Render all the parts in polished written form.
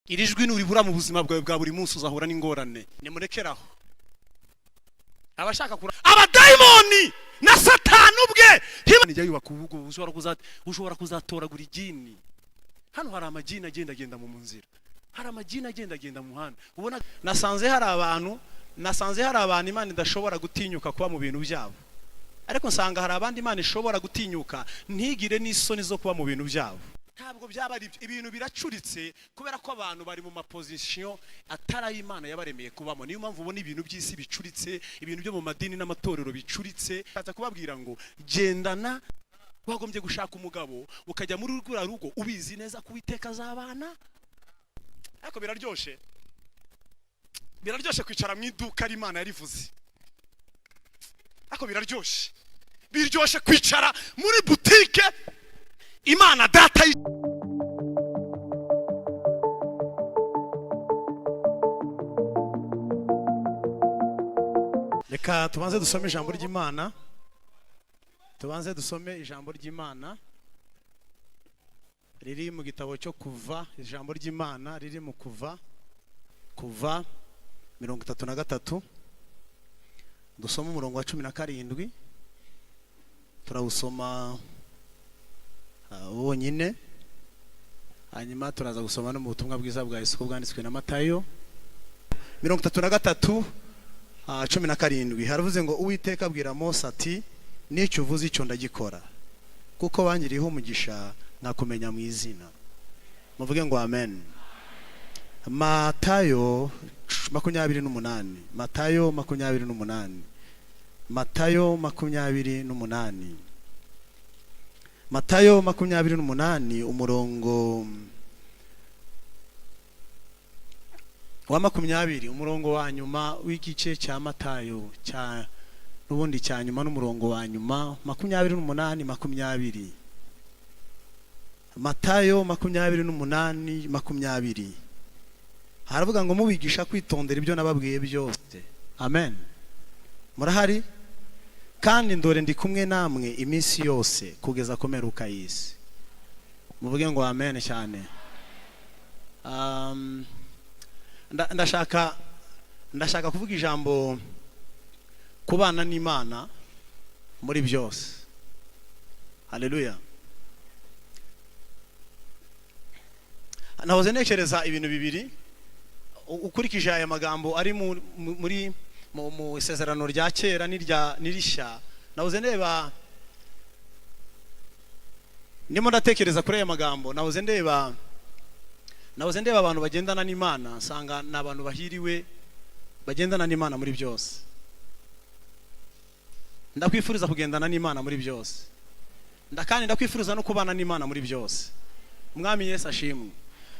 Iri jwi nuribura mu buzima bwawe bwa buri munsi, uzahura n'ingorane. Nimurekeraho abashaka kura abadayimoni na Satani ubwe. Ijya yubaka urugo, ushobora kuzatoragura igini. Hano hari amagini agendagenda mu nzira, hari amagini agendagenda mu muhanda ubona. Nasanze hari abantu Imana idashobora gutinyuka kuba mu bintu byabo, ariko nsanga hari abandi Imana ishobora gutinyuka ntigire n'isoni zo kuba mu bintu byabo. Ntabwo byaba ari ibyo. Ibintu biracuritse kubera ko abantu bari mu ma position atari ay'Imana yabaremeye kubamo. Niyo mpamvu ubona ibintu by'isi bicuritse, ibintu byo mu madini n'amatorero bicuritse. Nshaka kubabwira ngo gendana. Wagombye gushaka umugabo, ukajya muri ruriya rugo ubizi neza ko Uwiteka azabana. Ariko biraryoshe, biraryoshe kwicara mu iduka ari Imana yarivuze. Ariko biraryoshe, biryoshye kwicara muri butike Imana Data. Reka tubanze dusome ijambo ry'Imana, tubanze dusome ijambo ry'Imana riri mu gitabo cyo Kuva, ijambo ry'Imana riri mu Kuva, Kuva 33. Dusome umurongo wa 17, turawusoma wonyine, hanyuma turaza gusoma no mu butumwa bwiza bwa Yesu uko bwanditswe na Matayo. 33, 17, haravuze ngo: "Uwiteka abwira Mose ati: 'N'icyo uvuze icyo ndagikora, kuko wangiriyeho umugisha nkakumenya mu izina.'" Muvuge ngo amen. Matayo 28, Matayo 28, Matayo 28, Matayo 28, umurongo wa 20, umurongo wa nyuma w'igice cya Matayo cya n'ubundi cya nyuma n'umurongo wa nyuma. 28, 20, Matayo 28, 20, haravuga ngo: "Mubigisha kwitondera ibyo nababwiye byose." Amen. Murahari? "Kandi ndore ndi kumwe namwe iminsi yose kugeza ku mperuka y'isi." Muvuge ngo amen cyane. Ndashaka kuvuga ijambo kubana n'Imana muri byose. Haleluya. Nahoze ntekereza ibintu bibiri ukurikije aya magambo ari muri mu isezerano rya kera n'irya n'irishya. Nahoze ndeba, ndimo ndatekereza kuri aya magambo, nahoze ndeba abantu bagendana n'Imana, nsanga ni abantu bahiriwe bagendana n'Imana muri byose. Ndakwifuriza kugendana n'Imana muri byose, kandi ndakwifuriza no kubana n'Imana muri byose. Umwami Yesu ashimwe.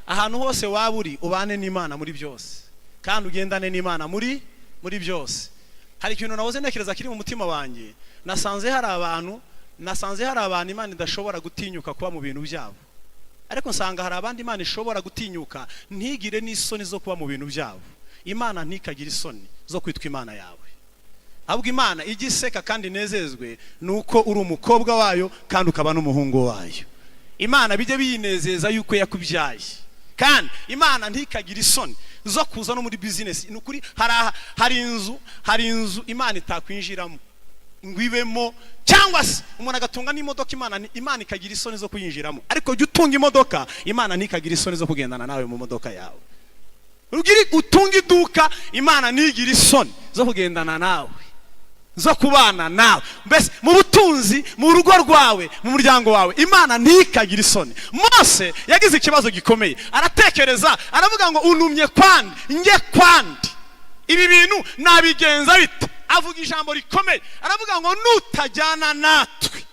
Ahantu hose waba uri, ubane n'Imana muri byose kandi ugendane n'Imana muri byose. Hari ikintu nahoze ntekereza kiri mu mutima wanjye. Nasanze hari abantu Imana idashobora gutinyuka kuba mu bintu byabo, ariko nsanga hari abandi Imana ishobora gutinyuka ntigire n'isoni zo kuba mu bintu byabo. Imana ntikagire isoni zo kwitwa Imana yawe, ahubwo Imana ijye iseka kandi inezezwe nuko uri umukobwa wayo kandi ukaba n'umuhungu wayo. Imana bijye biyinezeza yuko yakubyaye, kandi Imana ntikagire isoni zo kuza no muri bizinesi. Ni ukuri, hari inzu Imana itakwinjiramo ngo ibemo, cyangwa se umuntu agatunga n'imodoka, Imana ikagira isoni zo kuyinjiramo. Ariko jya utunga imodoka, Imana ntikagire isoni zo kugendana nawe mu modoka yawe. Ugire utunga iduka, Imana ntigire isoni zo kugendana nawe, zo kubana nawe. Mbese mu butunzi, mu rugo rwawe, mu muryango wawe, Imana ntikagire isoni. Mose yagize ikibazo gikomeye, aratekereza, aravuga ngo: "Untumye kwande? Njye kwande? Ibi bintu nabigenza bite?" Avuga ijambo rikomeye, aravuga ngo: "Nutajyana natwe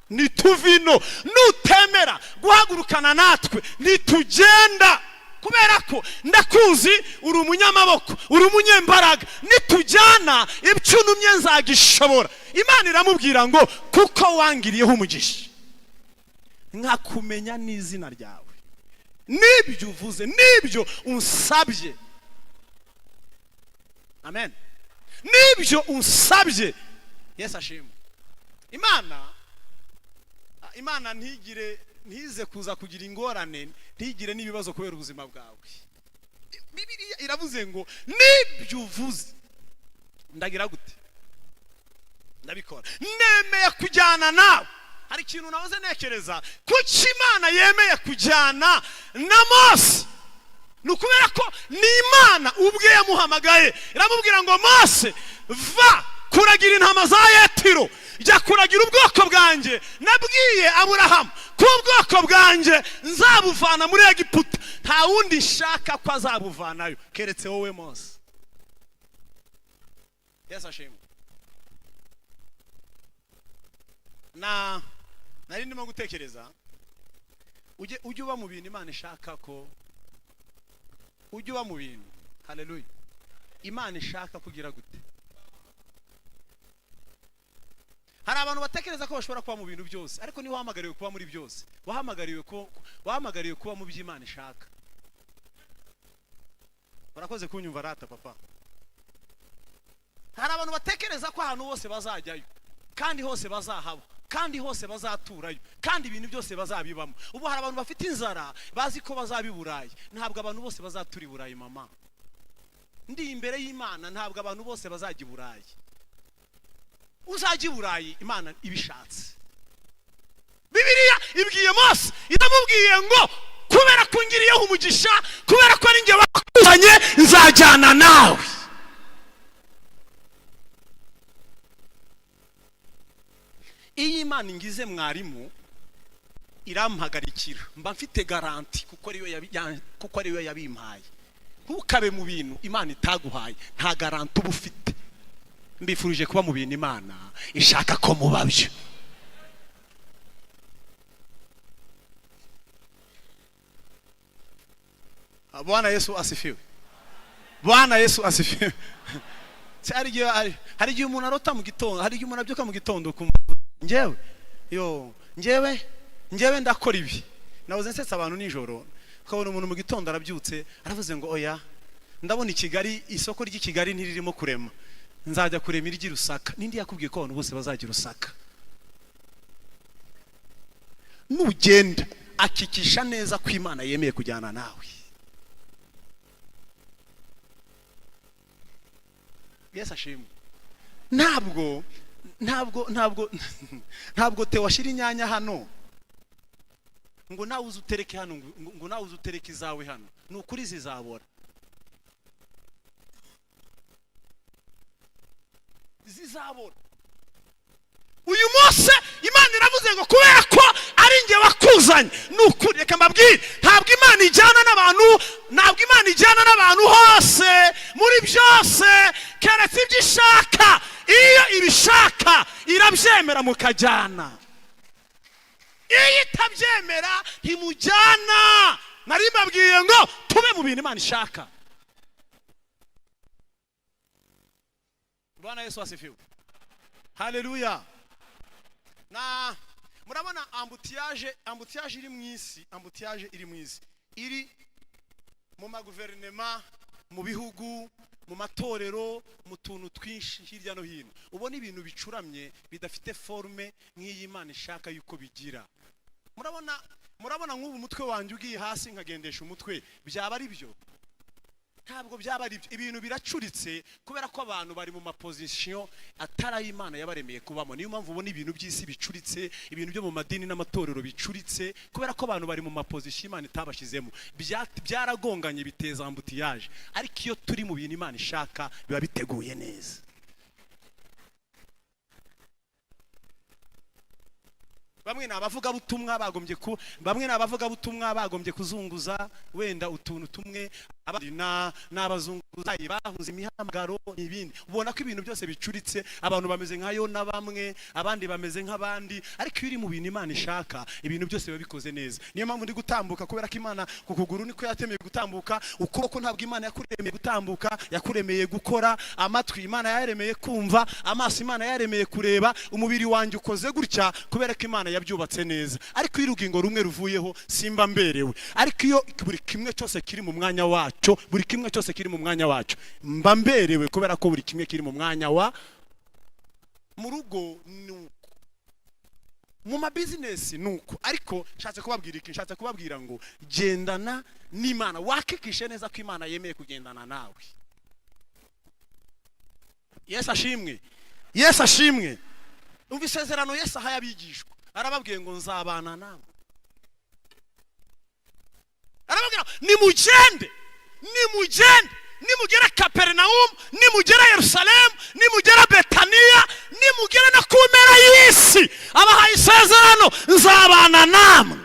ntituvino, nutemera guhagurukana natwe ntitugenda, kubera ko ndakuzi, uri umunyamaboko, uri umunyembaraga, nitujyana ibyo untumye nzagishobora." Imana iramubwira ngo: "Kuko wangiriyeho umugisha nkakumenya n'izina ryawe, n'ibyo uvuze, n'ibyo unsabye." Amen. N'ibyo unsabye. Yesu ashimwe. Imana ntigire, ntize kuza kugira ingorane, ntigire n'ibibazo kubera ubuzima bwawe. Bibiliya iravuze ngo nibyo uvuze ndagira gute? Ndabikora, nemeye kujyana nawe. Hari ikintu nahoze ntekereza: kuki Imana yemeye kujyana na Mose? Ni ukubera ko ni Imana ubwe yamuhamagaye, iramubwira ngo: "Mose, va kuragira intama za Yetiro, jya kuragira ubwoko bwanjye. Nabwiye Aburahamu ko ubwoko bwanjye nzabuvana muri Egiputa. Nta wundi nshaka ko azabuvanayo keretse wowe, Mose." Yesu ashimwe. Na nari ndimo gutekereza, ujye uba mu bintu Imana ishaka ko ujye uba mu bintu. Haleluya! Imana ishaka kugira gute? Hari abantu batekereza ko bashobora kuba mu bintu byose, ariko niba wahamagariwe kuba muri byose, wahamagariwe kuba mu byo Imana ishaka. Urakoze kunyumva rata papa. Hari abantu batekereza ko ahantu hose bazajyayo, kandi hose bazahaba, kandi hose bazaturayo, kandi ibintu byose bazabibamo. Ubu hari abantu bafite inzara, bazi ko bazaba i Burayi. Ntabwo abantu bose bazatura i Burayi. Mama, ndi imbere y'Imana, ntabwo abantu bose bazajya i Burayi. Uzajya i Burayi Imana ibishatse. Bibiliya ibwiye Mose, iramubwiye ngo: "Kubera ko ngiriyeho umugisha, kubera ko ari njye wakuzanye, nzajyana nawe." Iyo Imana ingize mwarimu, irampagarikira, mba mfite garantie kuko ariyo yabimpaye. Ntukabe mu bintu Imana itaguhaye, nta garantie uba ufite. Mbifurije kuba mu bintu Imana ishaka ko muba byo. Bwana Yesu asifiwe! Bwana Yesu asifiwe! Se, hari igihe umuntu arota mu gitondo, hari igihe umuntu abyuka mu gitondo ukumva: "Njyewe yo, njyewe ndakora ibi." Nahoze nsetsa abantu nijoro, ukabona umuntu mu gitondo arabyutse, aravuze ngo: "Oya, ndabona i Kigali, isoko ry'i Kigali ntiririmo kurema, nzajya kurema iry'i Rusaka." Nindi yakubwiye ko abantu bose bazajya i Rusaka? Nugenda akikisha neza ko Imana yemeye kujyana nawe. Yesu ashimwe! Ntabwo te washyira inyanya hano ngo nawe uze utereke hano, ngo nawe uze utereke izawe hano. Ni ukuri zizabora, zizabora. Uyu munsi Imana iravuze ngo: "Kubera ko ari njye wakuzanye." Ni ukuri, reka mbabwire, ntabwo Imana ijyana n'abantu, ntabwo Imana ijyana n'abantu hose muri byose keretse ibyo ishaka. Iyo ibishaka irabyemera mukajyana, iyo itabyemera ntimujyana. Nari mbabwiye ngo tube mu bintu Imana ishaka. Bwana Yesu asifiwe! Haleluya! Na murabona embouteillage iri mu isi, embouteillage iri mu isi, iri mu maguverinema, mu bihugu, mu matorero, mu tuntu twinshi hirya no hino. Ubona ibintu bicuramye, bidafite forme nk'iyi Imana ishaka yuko bigira. Murabona nk'ubu umutwe wanjye ugiye hasi nkagendesha umutwe, byaba ari byo? Ntabwo byaba ari byo. Ibintu biracuritse kubera ko abantu bari mu ma position atari ay'Imana yabaremeye kubamo. Niyo mpamvu ubona ibintu by'isi bicuritse, ibintu byo mu madini n'amatorero bicuritse, kubera ko abantu bari mu ma position Imana itabashyizemo. Byaragonganye, biteza embouteillage. Ariko iyo turi mu bintu Imana ishaka, biba biteguye neza. Bamwe ni abavugabutumwa bagombye kuzunguza wenda utuntu tumwe, abandi ni abazunguzayi bahunze imihamagaro n'ibindi. Ubona ko ibintu byose bicuritse, abantu bameze nka Yona bamwe, abandi bameze nk'abandi. Ariko iyo uri mu bintu Imana ishaka, ibintu byose biba bikoze neza. Niyo mpamvu ndi gutambuka, kubera ko Imana ku kuguru niko yatemeye gutambuka, ukuboko ntabwo Imana yakuremeye gutambuka, yakuremeye gukora, amatwi Imana yaremeye kumva, amaso Imana yaremeye kureba. Umubiri wanjye ukoze gutya kubera ko Imana yabyubatse neza. Ariko iyo urugingo rumwe ruvuyeho, simba mberewe. Ariko iyo buri kimwe cyose kiri mu mwanya wacyo, buri kimwe cyose kiri mu mwanya wacyo, mba mberewe kubera ko buri kimwe kiri mu mwanya wa. Mu rugo ni uko. Mu mabizinesi nuko. Ariko nshatse kubabwira iki? Nshatse kubabwira ngo gendana n'Imana, wakikishe neza ko Imana yemeye kugendana nawe. Yesu ashimwe, Yesu ashimwe. Umva isezerano Yesu ahaye abigishwa, arababwiye ngo nzabana nawe. Arababwira nimugende, nimugende, nimugera Kaperinawumu, nimugera Yerusalemu, nimugera Betaniya, nimugera no ku mpera y'isi, abahaye isezerano nzabana namwe.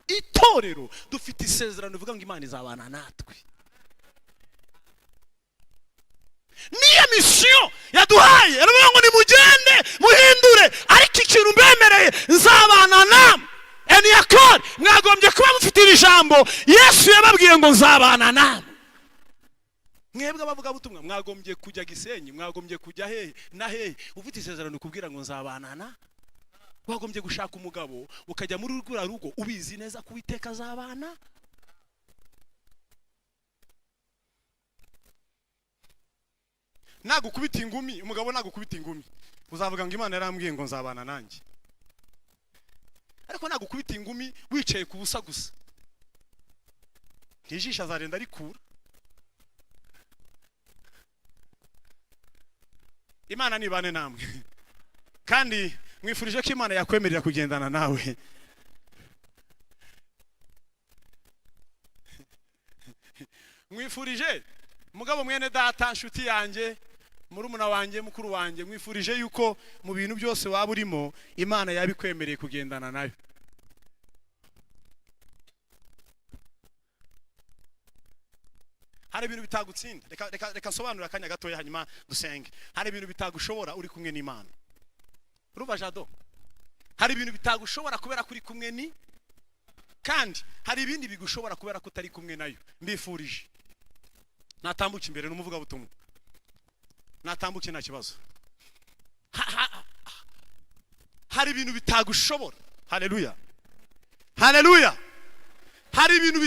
Itorero dufite isezerano rivuga ngo Imana izabana natwe. Niyo mission yaduhaye, aravuga ngo nimugende muhindure, ariko ikintu mbemereye nzabana namwe. Eniyakori, mwagombye kuba mufite iri jambo Yesu yababwiye ngo nzabana namwe. Mwebwe abavugabutumwa mwagombye kujya Gisenyi, mwagombye kujya hehe na hehe, ufite isezerano kubwira ngo nzabana na. Wagombye gushaka umugabo ukajya muri ruriya rugo ubizi neza ko Uwiteka azabana. Nagukubita ingumi, umugabo nagukubita ingumi, uzavuga ngo Imana yarambwiye ngo nzabana nanjye. Ariko nagukubita ingumi wicaye ku busa gusa, ntijisho azarenda rikura. Imana nibane namwe, kandi mwifurije ko Imana yakwemerera kugendana nawe. Mwifurije mugabo mwene data, nshuti yanjye, murumuna wanjye, mukuru wanjye, mwifurije yuko mu bintu byose waba urimo Imana yabikwemereye kugendana nayo. Hari ibintu bitagutsinda. Reka reka reka nsobanure akanya gatoya hanyuma dusenge. Hari ibintu bitagushobora uri kumwe n'Imana. Urumva Jado? Hari ibintu bitagushobora kubera ko uri kumwe ni, kandi hari ibindi bigushobora kubera ko utari kumwe nayo. Mbifurije natambuke imbere n'umuvugabutumwa, natambuke nta kibazo. Hari ibintu bitagushobora. Haleluya, haleluya. Hari ibintu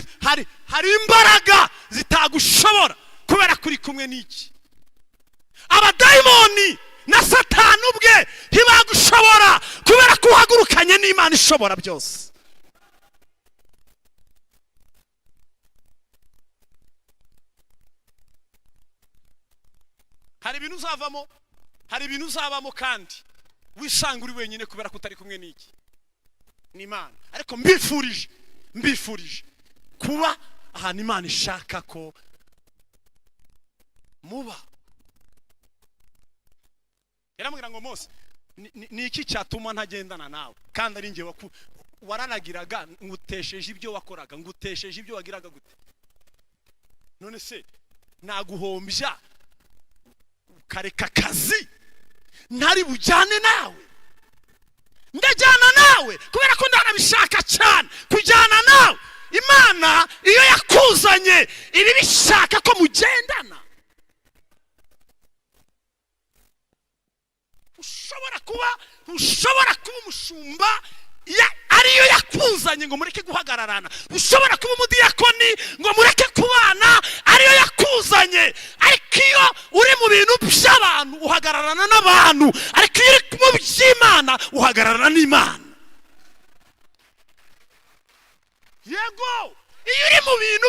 hari imbaraga zitagushobora kubera ko uri kumwe n'iki. Abadayimoni na Satani ubwe ntibagushobora kubera ko uhagurukanye n'Imana ishobora byose. Hari ibintu uzavamo, hari ibintu uzabamo kandi wisanga uri wenyine kubera ko utari kumwe n'iki, n'Imana. Ariko mbifurije, mbifurije kuba ahantu Imana ishaka ko muba. Yaramubwira ngo Mose, ni iki cyatuma ntagendana nawe kandi ari njye waranagiraga, ngutesheje ibyo wakoraga, ngutesheje ibyo wagiraga gute? None se naguhombya ukareka akazi ntari bujyane nawe? Ndajyana nawe kubera ko ndanabishaka cyane kujyana nawe. Imana iyo yakuzanye iba ibishaka ko mugendana. Ushobora kuba umushumba ariyo yakuzanye ngo mureke guhagararana. Ushobora kuba umudiyakoni ngo mureke kubana, ariyo yakuzanye. Ariko iyo uri mu bintu by'abantu uhagararana n'abantu, ariko iyo uri mu by'Imana uhagararana n'Imana. Yego, iyo uri mu bintu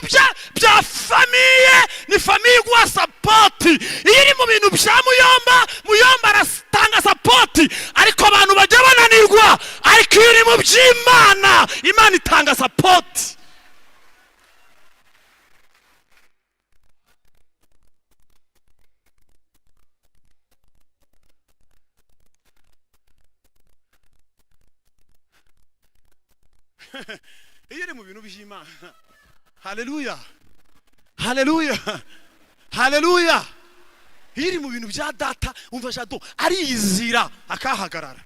bya famille, ni famille iguha support. Iyo uri mu bintu bya muyomba, muyomba aratanga support, ariko abantu bajya bananirwa. Ariko iyo uri mu by'Imana, Imana itanga support. Iyo uri mu bintu by'Imana, haleluya, haleluya, haleluya. Iyo uri mu bintu bya data, umva Jado arizira akahagarara.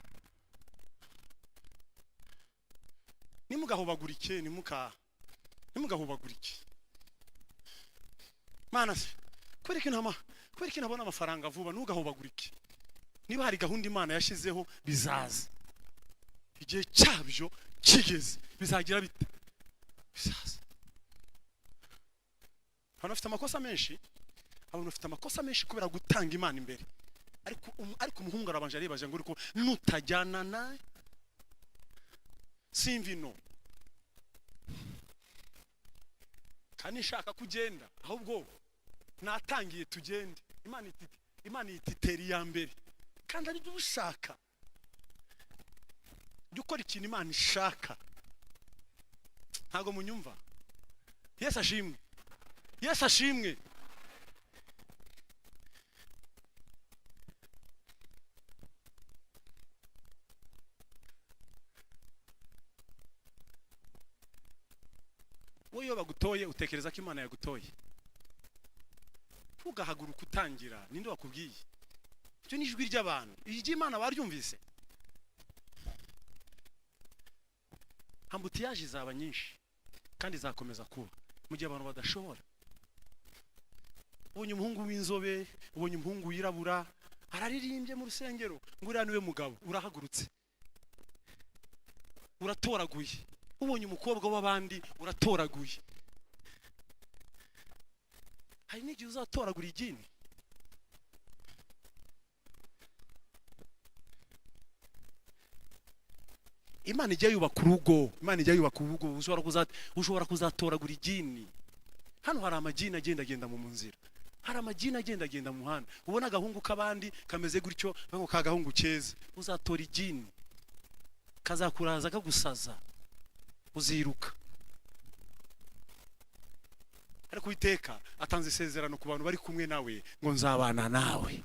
Nimugahubagurike, nimugahubagurike. Mana se, kubera iki ntabona amafaranga vuba? Ntugahubagurike. Niba hari gahunda Imana yashizeho bizaza, igihe cyabyo kigeze bizagira bite? Bizaza. Abantu bafite amakosa menshi, abantu bafite amakosa menshi kubera gutanga Imana imbere. Ariko umuhungu arabanje aribaje ngo uriko nutajyana naye. Simvino kandi nshaka kugenda, ahubwo natangiye tugende. Imana ititera iya mbere kandi ari byo ushaka. Jya ukora ikintu Imana ishaka. Ntabwo munyumva? Yesu ashimwe, Yesu ashimwe. Wowe iyo bagutoye utekereza ko Imana yagutoye, ntugahaguruka utangira. Ninde wakubwiye? Ibyo ni ijwi ry'abantu, iry'Imana baryumvise. Embouteillage izaba nyinshi kandi izakomeza kuba mu gihe abantu badashobora. Ubonye umuhungu w'inzobe, ubonye umuhungu wirabura araririmbye mu rusengero, ngo uriya niwe mugabo, urahagurutse uratoraguye. Ubonye umukobwa w'abandi uratoraguye. Hari n'igihe uzatoragura igini. Imana ijya yubaka urugo, Imana ijya yubaka urugo. Ushobora kuzatoragura igini. Hano hari amagini agendagenda mu nzira, hari amagini agendagenda mu muhanda. Ubona agahungu k'abandi kameze gutyo, ngo ka gahungu keza, uzatora igini kazakuraza kagusaza, uziruka. Ariko Uwiteka atanze isezerano ku bantu bari kumwe nawe ngo nzabana nawe.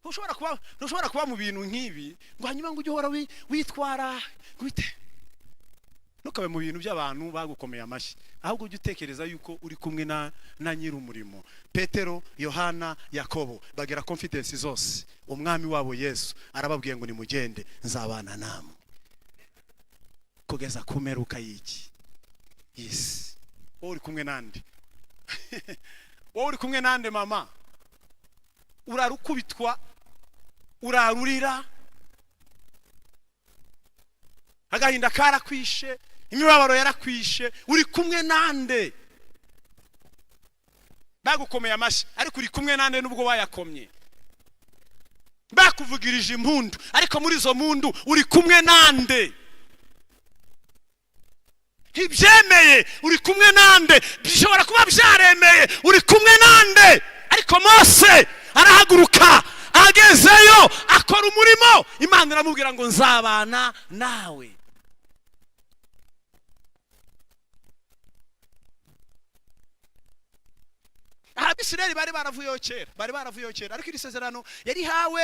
Ntushobora kuba mu bintu nk'ibi ngo hanyuma ngo ujye uhora witwara wite. Ntukabe mu bintu by'abantu bagukomeye amashyi, ahubwo ujye utekereza yuko uri kumwe na nyir'umurimo. Petero, Yohana, Yakobo bagera confidence zose. Umwami wabo Yesu arababwiye ngo nimugende nzabana namwe kugeza ku mperuka y'iki isi. Wowe uri kumwe nande? Wowe uri kumwe nande mama? Urarukubitwa, urarurira, agahinda karakwishe, imibabaro yarakwishe, uri kumwe nande? Bagukomeye amashyi ariko uri kumwe nande nubwo bayakomye? Bakuvugirije impundu ariko muri izo mpundu uri kumwe nande? Ntibyemeye, uri kumwe nande? Bishobora kuba byaremeye, uri kumwe nande? Ariko Mose arahaguruka, agezeyo akora umurimo. Imana iramubwira ngo nzabana nawe. Abisirayeli bari baravuyeho kera, bari baravuyeho kera, ariko iri sezerano yarihawe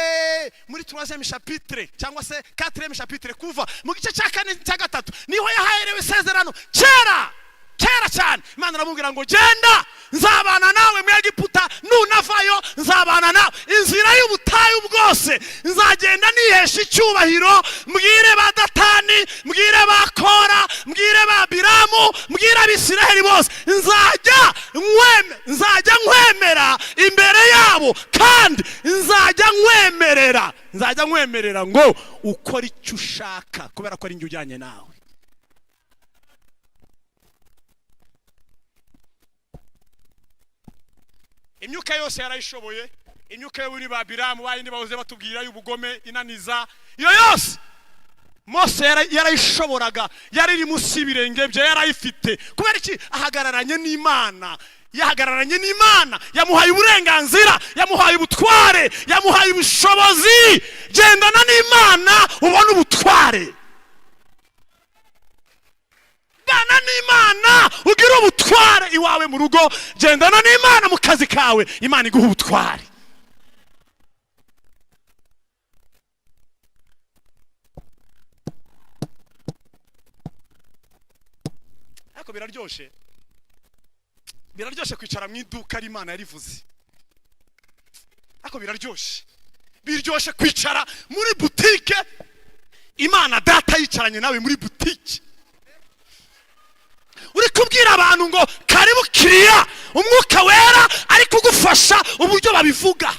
muri 3e chapitre cyangwa se 4e chapitre, kuva mu gice cya 4 cya 3 niho yahaherewe isezerano kera kera cyane. Imana iramubwira ngo genda nzabana nawe mu Egiputa, nunavayo nzabana nawe inzira y'ubutayu bwose, nzagenda nihesha icyubahiro, mbwire ba Datani, mbwire ba Kora, mbwire ba Biramu, mbwire Abisirayeli bose, nzajya nkwemera imbere yabo, kandi nzajya nkwemerera ngo ukore icyo ushaka, kubera ko ari njye ujyanye nawe. Imyuka yose yarayishoboye, imyuka yo muri ba Biramu bayindi bahoze batubwira y'ubugome inaniza, iyo yose Mose yarayishoboraga, yari iri munsi y'ibirenge bye, yarayifite. Kubera iki? Ahagararanye n'Imana, yahagararanye n'Imana, yamuhaye uburenganzira, yamuhaye ubutware, yamuhaye ubushobozi. Gendana n'Imana ubone ubutware, bana n'Imana ugira ubutware iwawe mu rugo, gendana n'Imana mu kazi kawe, Imana iguha ubutware. Ariko biraryoshe, biraryoshe kwicara mu iduka Imana yarivuze. Ariko biraryoshe, biryoshe kwicara muri butike Imana data yicaranye nawe muri butike, uri kubwira abantu ngo karibu kiriya, umwuka wera ari kugufasha uburyo babivuga.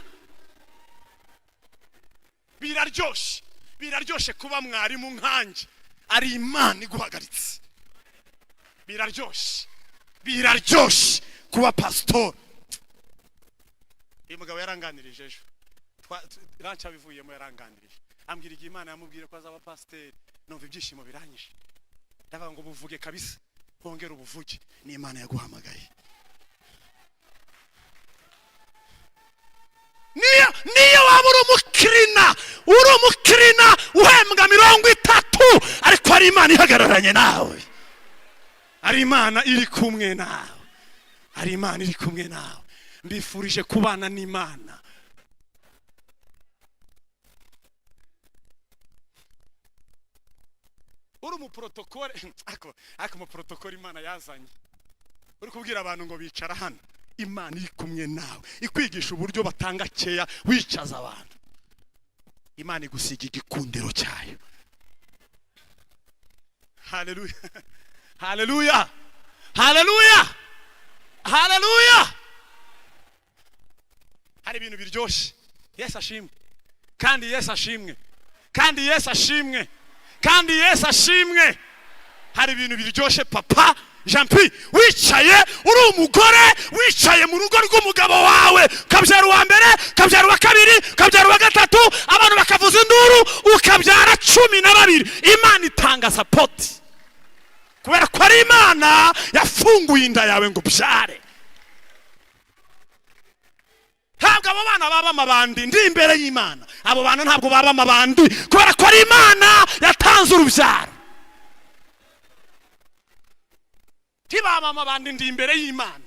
Biraryoshe, biraryoshe kuba mwarimu nkanjye ari Imana iguhagaritse. Biraryoshe, biraryoshe kuba pastor. Uyu mugabo yaranganirije ejo, ranca bivuyemo, yaranganirije ambwira igihe Imana yamubwiye ko azaba pasiteri. Numva ibyishimo biranyishe, ndavuga ngo buvuge kabisa, wongere ubuvuge, ni Imana yaguhamagaye. Niyo waba uri umukirina, uri umukirina uhembwa 30, ariko ari Imana ihagararanye nawe, ari Imana iri kumwe nawe, ari Imana iri kumwe nawe. Mbifurije kubana n'Imana. Uri umuprotokole, ariko umuprotokole Imana yazanye, uri kubwira abantu ngo bicara hano, Imana iri kumwe nawe, ikwigisha uburyo batanga keya, wicaza abantu. Imana igusiga igikundiro cyayo. Haleluya, haleluya, haleluya, haleluya! Hari ibintu biryoshye. Yesu ashimwe, kandi Yesu ashimwe, kandi Yesu ashimwe, kandi Yesu ashimwe. Hari ibintu biryoshye, papa Jean Pi, wicaye uri umugore, wicaye mu rugo rw'umugabo wawe, ukabyara uwa mbere, ukabyara uwa kabiri, ukabyara uwa gatatu, abantu bakavuza induru, ukabyara 12. Imana itanga support kubera ko ari Imana yafunguye inda yawe ngo ubyare. Ntabwo abo bana baba amabandi. Ndi imbere y'Imana, abo bana ntabwo baba amabandi kubera ko ari Imana yatanze urubyaro. Ntibaba amabandi, ndi imbere y'Imana.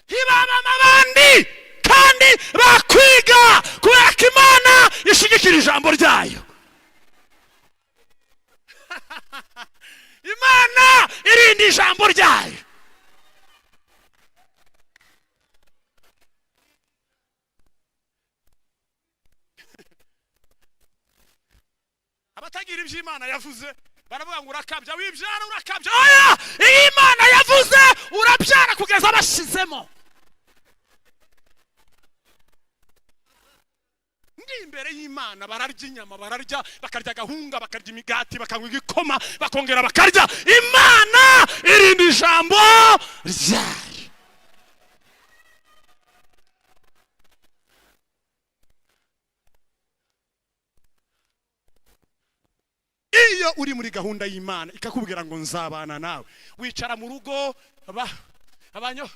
Ntibaba amabandi kandi bakwiga kubera ko Imana ishyigikira ijambo ryayo. Imana irinda ijambo ryayo. Abatagira ibyo Imana yavuze baravuga ngo urakabya, wibyara urakabya. Oya, iyo Imana yavuze urabyara kugeza bashizemo. Ndi imbere y'Imana, bararya inyama, bararya, bakarya agahunga, bakarya imigati, bakanywa igikoma, bakongera bakarya. Imana irinda ijambo ryayo. Iyo uri muri gahunda y'Imana ikakubwira ngo nzabana nawe, wicara mu rugo, abanyo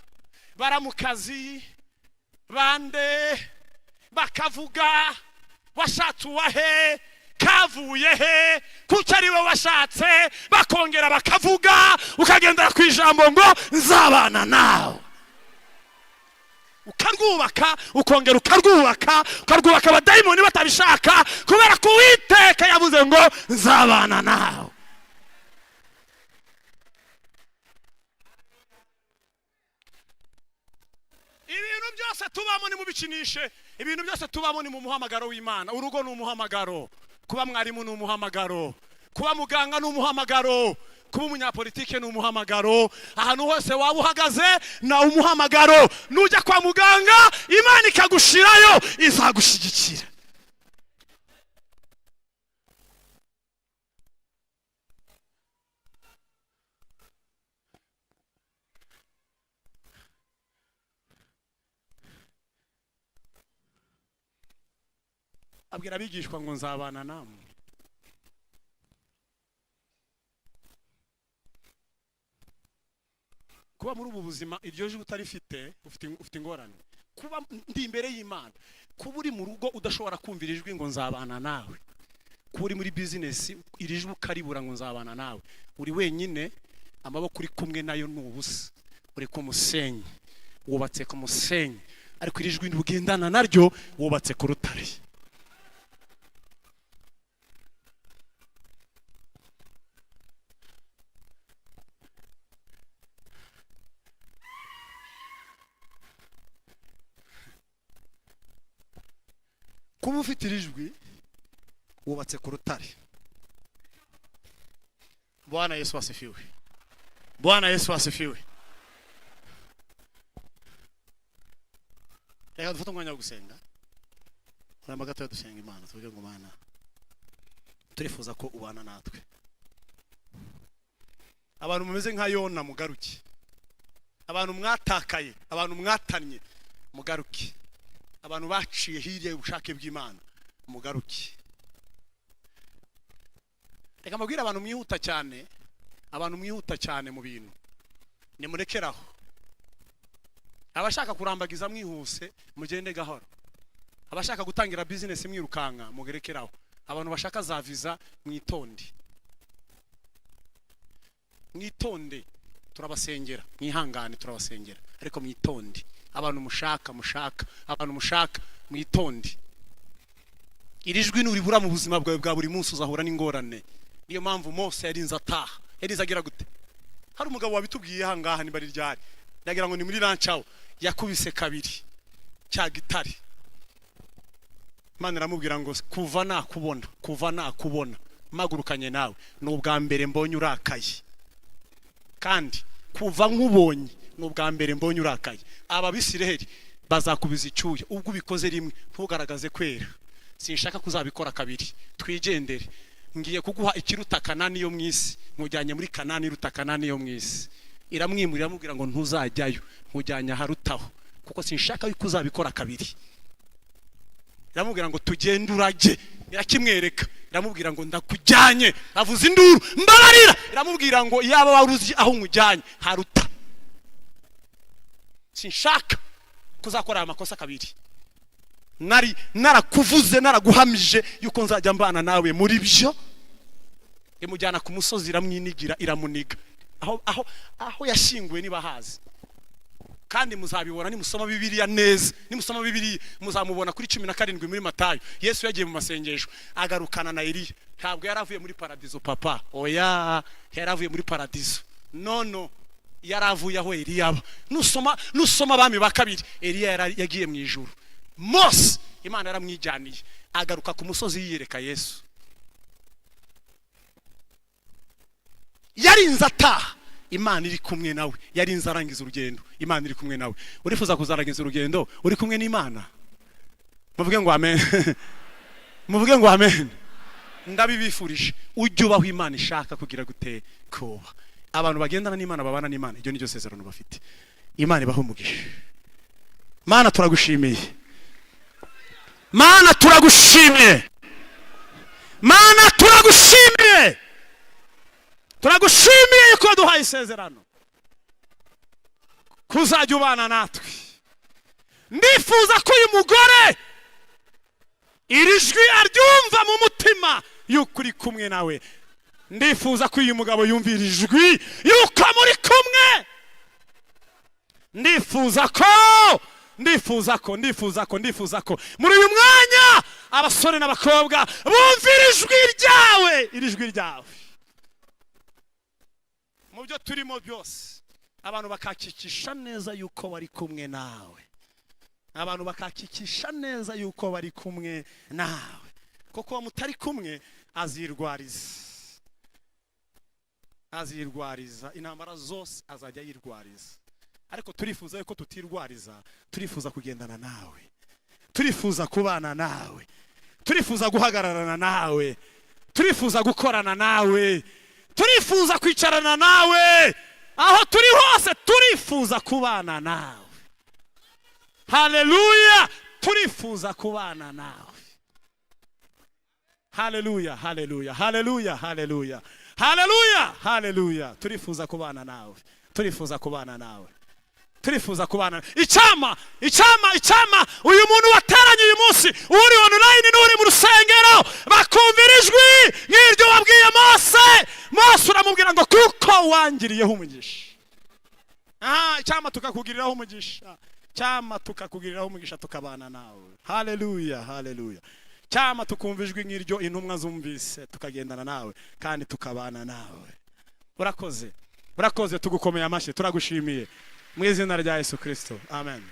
baramukazi bande bakavuga washatse uwahe, kavuye he, kuki ari we washatse, bakongera bakavuga, ukagendera ku ijambo ngo nzabana nawe, ukarwubaka, ukongera ukarwubaka, ukarwubaka abadayimoni batabishaka, kubera ko Uwiteka yavuze ngo nzabana nawe. Ibintu byose tubamo nimubikinishe, ibintu byose tubamo ni mu muhamagaro w'Imana. Urugo ni umuhamagaro, kuba mwarimu ni umuhamagaro, kuba muganga ni umuhamagaro, kuba umunyapolitike ni umuhamagaro. Ahantu hose waba uhagaze na umuhamagaro. Nujya kwa muganga Imana ikagushirayo, izagushyigikira. Abwira abigishwa ngo nzabana namwe. Kuba muri ubu buzima iryo jwi utarifite, ufite ingorane. Kuba ndi imbere y'Imana, kuba uri mu rugo udashobora kumvira ijwi ngo nzabana nawe, kuba uri muri business iri jwi ukaribura ngo nzabana nawe, uri wenyine, amaboko uri kumwe nayo ni ubusa, uri ku musenyi, wubatse ku musenyi, ariko iri jwi ntugendana naryo, wubatse ku rutare. Kuba ufite iri jwi wubatse ku rutare. Bwana Yesu asifiwe. Bwana Yesu asifiwe. Reka dufate umwanya wo gusenga. Uramba gato dusenga Imana, tuvuge ngo Mana, turifuza ko ubana natwe. Abantu mumeze nka Yona mugaruke. Abantu mwatakaye, abantu mwatannye, mugaruke. Abantu baciye hirya y'ubushake bw'Imana, mugaruke. Reka mbabwire, abantu mwihuta cyane, abantu mwihuta cyane mu bintu, nimurekeraho. Abashaka kurambagiza mwihuse, mugende gahoro. Abashaka gutangira bizinesi mwirukanka, mugerekeraho. Abantu bashaka za viza, mwitonde, mwitonde. Turabasengera, mwihangane, turabasengera, ariko mwitonde. Abantu mushaka, abantu mushaka, mwitonde. Iri jwi nuribura mu buzima bwawe bwa buri munsi, uzahura n'ingorane. Niyo mpamvu Mose yarinze ataha, yarinze agira gute? Hari umugabo wabitubwiye aha ngaha, niba ari ryari, ndagira ngo ni muri rancawo, yakubise kabiri cya gitare. Imana iramubwira ngo: "Kuva nakubona, kuva nakubona mpagurukanye nawe, ni ubwa mbere mbonye urakaye. Kandi kuva nkubonye, ni ubwa mbere mbonye urakaye. Aba Bisiraheli bazakubiza icyuya. Ubwo ubikoze rimwe ntugaragaze kwera, sinshaka kuzabikora kabiri. Twigendere, ngiye kuguha ikiruta Kanani yo mu isi, nkujyanye muri Kanani iruta Kanani yo mu isi." Iramwimurira, iramubwira ngo: "Ntuzajyayo, nkujyanye aharutaho, kuko sinshaka yuko uzabikora kabiri." Iramubwira ngo: "Tugende urage." Irakimwereka, iramubwira ngo: "Ndakujyanye." Avuza induru: "Mbabarira!" Iramubwira ngo: "Yaba wari uzi aho nkujyanye haruta. Sinshaka kuzakora aya makosa kabiri. Nari narakuvuze, naraguhamije yuko nzajya mbana nawe muri byo." Imujyana ku musozi, iramwinigira, iramuniga aho yashyinguwe. Niba hazi kandi muzabibona nimusoma Bibiliya neza. Nimusoma Bibiliya muzamubona kuri 17 muri Matayo. Yesu yagiye mu masengesho, agarukana na Eliya. Ntabwo yari avuye muri paradizo, papa, oya, yari avuye muri paradizo? No, no, yari avuye aho Eliya aba. Nusoma Abami ba Kabiri, Eliya yagiye mu ijuru. Mose Imana yaramwijyaniye, agaruka ku musozi yiyereka Yesu. Yarinze ataha Imana iri kumwe nawe, yarinze arangiza urugendo Imana iri kumwe nawe. Urifuza kuzarangiza urugendo uri kumwe n'Imana? Muvuge ngo amen, muvuge ngo amen. Ndabibifurije. Ujye ubaho Imana ishaka kugira gute? Kuba. Abantu bagendana n'Imana, babana n'Imana, iryo ni ryo sezerano bafite. Imana ibaho umugisha. Mana, turagushimiye. Mana, turagushimiye. Mana, turagushimiye, turagushimiye yuko waduhaye isezerano kuzajya ubana natwe. Ndifuza ko uyu mugore iri jwi aryumva mu mutima yuko uri kumwe nawe. Ndifuza ko uyu mugabo yumva iri jwi yuko muri kumwe. Ndifuza ko, ndifuza ko, ndifuza ko, ndifuza ko muri uyu mwanya abasore n'abakobwa bumva iri jwi ryawe, iri jwi ryawe mu byo turimo byose. Abantu bakakikisha neza yuko bari kumwe nawe, abantu bakakikisha neza yuko bari kumwe nawe, kuko uwo mutari kumwe azirwariza, azirwariza intambara zose, azajya yirwariza. Ariko turifuza yuko tutirwariza. Turifuza kugendana nawe, turifuza kubana nawe, turifuza guhagararana nawe, turifuza gukorana nawe, turifuza kwicarana nawe aho turi hose, turifuza kubana nawe. Haleluya! Turifuza kubana nawe. Haleluya, haleluya, haleluya, haleluya, haleluya, haleluya! Turifuza kubana nawe, turifuza kubana nawe, turifuza kubana. Icyama, icyama, icyama uyu muntu wateranye uyu munsi, uri online n'uri mu rusengero, bakumvira ijwi nk'iryo wabwiye Mose. Mose uramubwira ngo: "Kuko wangiriyeho umugisha." Aha, icyama tukakugiriraho umugisha, cyama tukakugiriraho umugisha, tukabana nawe. Haleluya, haleluya! Cyama tukumva ijwi nk'iryo intumwa zumvise, tukagendana nawe kandi tukabana nawe. Urakoze, urakoze, tugukomeye amashyi, turagushimiye mu izina rya Yesu Kirisito, amen.